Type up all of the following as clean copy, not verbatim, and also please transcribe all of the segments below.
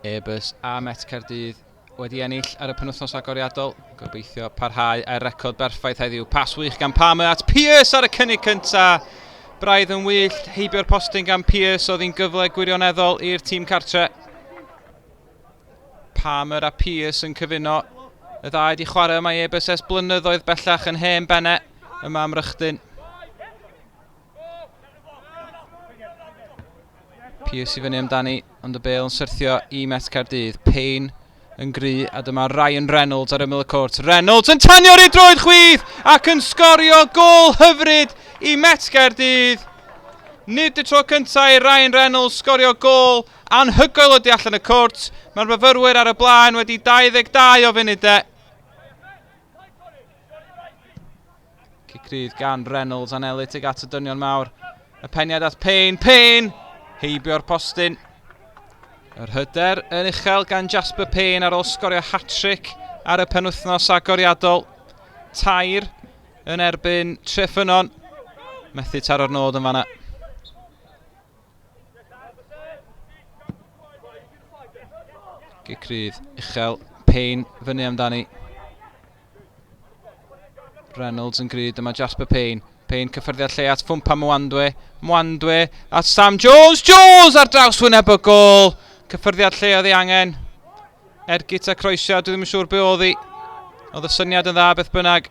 Airbus a Met Caerdydd wedi ennill ar y penwythnos agoriadol. Gobeithio parhau â'r record berffaith heddiw. Pas wych gan Palmer at Pearce ar y cynnig cyntaf. Braidd yn wyllt, heibio'r postyn gan Pearce oedd hi'n gyfle gwirioneddol i'r tîm cartre. Palmer a Pearce yn cyfuno. Y ddau wedi chwarae yma i Airbus ers blynyddoedd bellach yn hen benne yma am Rychdyn. Pierce i fyny amdani, ond y bel yn syrthio i Met Caerdydd. Payne yn gry, a dyma Ryan Reynolds ar ymyl y cwrt. Reynolds yn tanio ar ei droed chwith ac yn sgorio gol hyfryd i Met Caerdydd. Nid y tro cyntaf i Ryan Reynolds sgorio gol anhygoel o du allan y cwrt. Mae'r myfyrwyr ar y blaen wedi 22 o funudau. Cic rydd gan Reynolds anelu tuag at y dynion mawr. Y peniad at Payne. Payne! Heibio'r postyn. Yr hyder yn uchel gan Jasper Payne ar ôl sgorio hat-trick ar y penwythnos agoriadol. Tair yn erbyn Treffynon. Methu taro'r nod yn fanna. Gic rydd uchel. Payne fyny amdani. Reynolds yn gry, dyma Jasper Payne. Payne cyffyrddiad lle at Fwmpa Mwandwe. Mwandwe at Sam Jones. Jones ar draws wyneb y gol. Cyffyrddiad lle oedd ei angen. Ergyd a croesiad, dwi ddim yn siŵr be oedd hi. Oedd y syniad yn dda beth bynnag.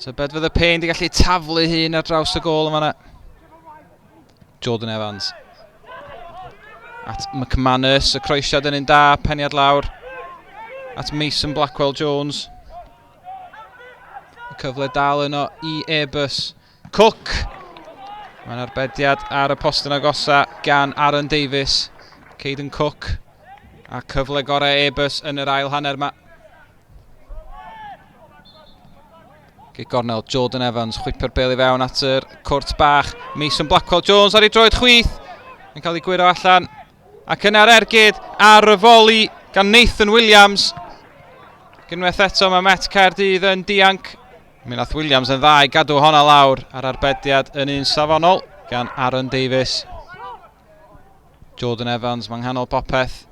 Tybed fydd y Payne di gallu taflu hun ar draws y gol yn fanna. Jordan Evans. At McManus, y croesiad yn un da, peniad lawr. At Mason Blackwell Jones. Y cyfle dal yno i Airbus. Cook! Mae'n arbediad ar y post yn agosa gan Aaron Davies. Caden Cook. A cyfle gorau Airbus yn yr ail hanner yma. Gic gornel, Jordan Evans, chwipio'r bel i fewn at yr cwrt bach. Mason Blackwell Jones ar ei droed chwith, yn cael ei gwyro allan. Ac yna'r ergyd ar y foli gan Nathan Williams. Gynwaith eto mae Met Caerdydd yn dianc. Mi nath Williams yn dda i gadw honna lawr ar arbediad yn un safonol gan Aaron Davies. Jordan Evans, mae'n nghanol popeth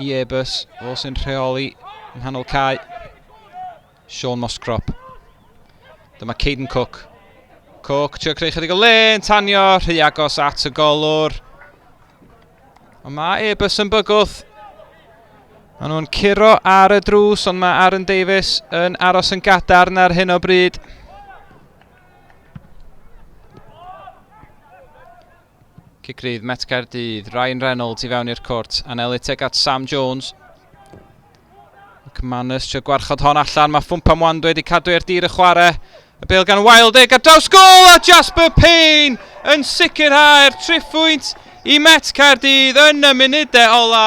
i Airbus, fo sy'n rheoli yng nghanol cae. Sean Moscrop. Dyma Caden Cook. Cook, trio creu chydig o le, yn tanio, rhy agos at y golwr. Ond mae Airbus yn bygwth. Maen nhw'n curo ar y drws, ond mae Aaron Davies yn aros yn gadarn ar hyn o bryd. Cic rydd, Met Caerdydd, Ryan Reynolds i fewn i'r cwrt, anelu tuag at Sam Jones. McManus trio gwarchod hon allan, mae Ffwmpa Mwandwe wedi cadw i'r dir y chwarae. Y bel gan Wilde ar draws gol a Jasper Payne yn sicrhau'r triphwynt i Met Caerdydd yn y munudau ola.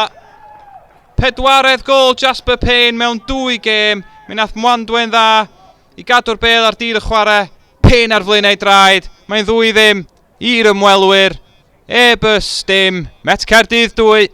Pedwaredd gol Jasper Payne mewn dwy gêm. Mi nath Mwandwe'n dda i gadw'r bel ar dir y chwarae. Payne ar flaenau draed. Mae'n ddwy ddim. I'r ymwelwyr, Airbus dim, Met Caerdydd 2.